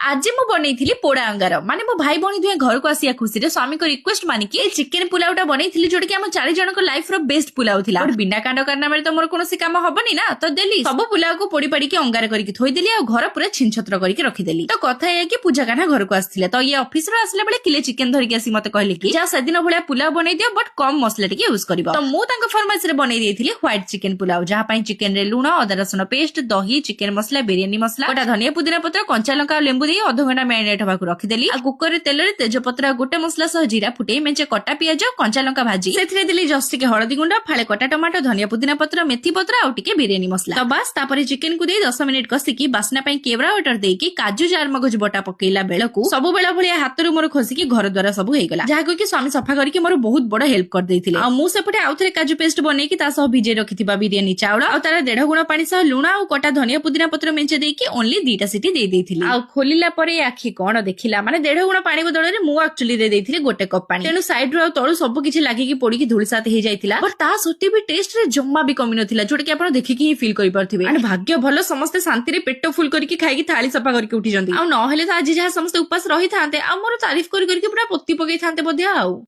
ଆଜି ମୁଁ ବନେଇଥିଲି ପୋଡା ଅଙ୍ଗାର। ମାନେ ମୋ ଭାଇ ଭଉଣୀ ଦୁହେଁ ଘରକୁ ଆସିବା ଖୁସିରେ ସ୍ୱାମୀଙ୍କ ରିକ୍ୱେଷ୍ଟ ମାନିକି ଏ ଚିକେନ ପୁଲାଉଟା ବନେଇଥିଲି, ଯୋଉଟା କି ଆମ ଚାରି ଜଣଙ୍କ ଲାଇଫ ର ବେଷ୍ଟ ପୁଲାଉ ଥିଲା। But ବିନା କାଣ୍ଡ କାରନାମାରେ ତ ମୋର କୌଣସି କାମ ହବନି ନା। ତ ଦେଲି ସବୁ ପୁଲାଉକୁ ପୋଡି ପାଡିକି ଅଙ୍ଗାର କରିକି ଥୋଇଦେଲି ଆଉ ଘର ପୁରା ଛିନଛତ୍ର କରିକି ରଖିଦେଲି। ତ କଥା ଏଇଆ କି ପୂଜା କାହ୍ନା ଘରକୁ ଆସିଥିଲେ। ତ ଇଏ ଅଫିସରୁ ଆସିଲା ବେଳେ କିଲେ ଚିକେନ ଧରିକି ଆସି ମତେ କହିଲେ କି ଯା, ସେଦିନ ଭଳିଆ ପୁଲାଉ ବନେଇ ଦିଅ, ବଟ୍ କମ ମସଲା ଟିକେ ୟୁଜ କରିବ। ତ ମୁଁ ତାଙ୍କ ଫରମାଇଶରେ ବନେଇ ଦେଇଥିଲି ହ୍ୱାଇଟ ଚିକେନ ପୁଲାଉ, ଯାହା ପାଇଁ ଚିକେନ ରେ ଲୁଣ, ଅଦା ରସୁଣ ପେଷ୍ଟ, ଦହି, ଚିକେନ ମସଲା, ବିରିୟାନୀ ମସଲା, କଟା ଧନିଆ ପୁଦିନା ପତ୍ର, କଞ୍ଚା ଲଙ୍କା ଆଉ ଲେମ୍ବୁ ଦେଇ ଅଧଘଣ୍ଟା ମ୍ୟାରିନେଟ ହବାକୁ ରଖିଦେଲି। ଆଉ କୁକରରେ ତେଲରେ ତେଜପତ୍ର ଆଉ ଗୋଟା ମସଲା ସହ ଜିରା ଫୁଟେଇ ମେଞ୍ଚେ କଟା ପିଆଜ, କଞ୍ଚା ଲଙ୍କା ଭାଜି ସେଥିରେ ଦେଲି ଜଷ୍ଟ ଟିକେ ହଳଦୀ ଗୁଣ୍ଡ, ଫାଳେ କଟା ଟମାଟୋ, ଧନିଆ ପୁଦିନା ପତ୍ର, ମେଥି ପତ୍ର ଆଉ ଟିକେ ବିରିୟାନୀ ମସଲା। ତ ବାସ୍, ତାପରେ ଚିକେନ କୁ ଦେଇ 10 ମିନିଟ କଷିକି ବାସ୍ନା ପାଇଁ କେବରା ୱାଟର ଦେଇକି କାଜୁ ଚାରମଗଜ ବଟା ପକେଇଲା ବେଳକୁ ସବୁବେଳ ଭଳିଆ ହାତରୁ ମୋର ଖସିକି ଘର ଦ୍ୱାର ସବୁ ହେଇଗଲା, ଯାହାକୁ କି ସ୍ୱାମୀ ସଫା କରିକି ମୋର ବହୁତ ବଡ ହେଲ୍ପ କରିଦେଇଥିଲେ। ଆଉ ମୁଁ ସେପଟେ ଆଉଥରେ କାଜୁ ପେଷ୍ଟ ବନେଇକି ତା ସହ ଭିଜେଇ ରଖିଥିବା ବିରିୟାନୀ ଚାଉଳ ଆଉ ତାର ଦେଢ ଗୁଣ ପାଣି ସହ ଲୁଣ ଆଉ କଟା ଧନିଆ ପୁଦିନା ପତ୍ର ମେଞ୍ଚେ ଦେଇକି ଓନ୍ଲି ଦିଟା ସିଟି ଦେଇ ଦେଇଥିଲି। ଆଉ ଖୋଲିଲା ପରେ ଏ ଆଖି କଣ ଦେଖିଲା, ମାନେ ଦେଢ ଗୁଣ ପାଣି ବଦଳରେ ମୁଁ ଆକ୍ଚୁଆଲି ଦେଇ ଦେଇଥିଲି 1 କପ୍ ପାଣି। ତେଣୁ ସାଇଡ୍ ରୁ ଆଉ ତଳୁ ସବୁ କିଛି ଲାଗିକି ପୋଡିକି ଧୂଳିସାତ ହେଇଯାଇଥିଲା। ବଟ୍ ତା ସତ୍ତ୍ୱେ ବି ଟେଷ୍ଟ ରେ ଜମା ବି କମି ନଥିଲା, ଯୋଉଟା କି ଆପଣ ଦେଖିକି ହିଁ ଫିଲ୍ କରିପାରୁଥିବେ। ଆଣ୍ଡ ଭାଗ୍ୟ ଭଲ, ସମସ୍ତେ ଶାନ୍ତିରେ ପେଟ ଫୁଲ କରିକି ଖାଇକି ଥାଳି ସଫା କରିକି ଉଠିଛନ୍ତି। ଆଉ ନହେଲେ ତ ଆଜି ଯାହା ସମସ୍ତେ ଉପାସ ରହିଥାନ୍ତେ ଆଉ ମୋର ତାରିଫ କରି କରିକି ପୁରା ପୋତି ପକେଇଥାନ୍ତେ ବୋଧେ ଆଉ।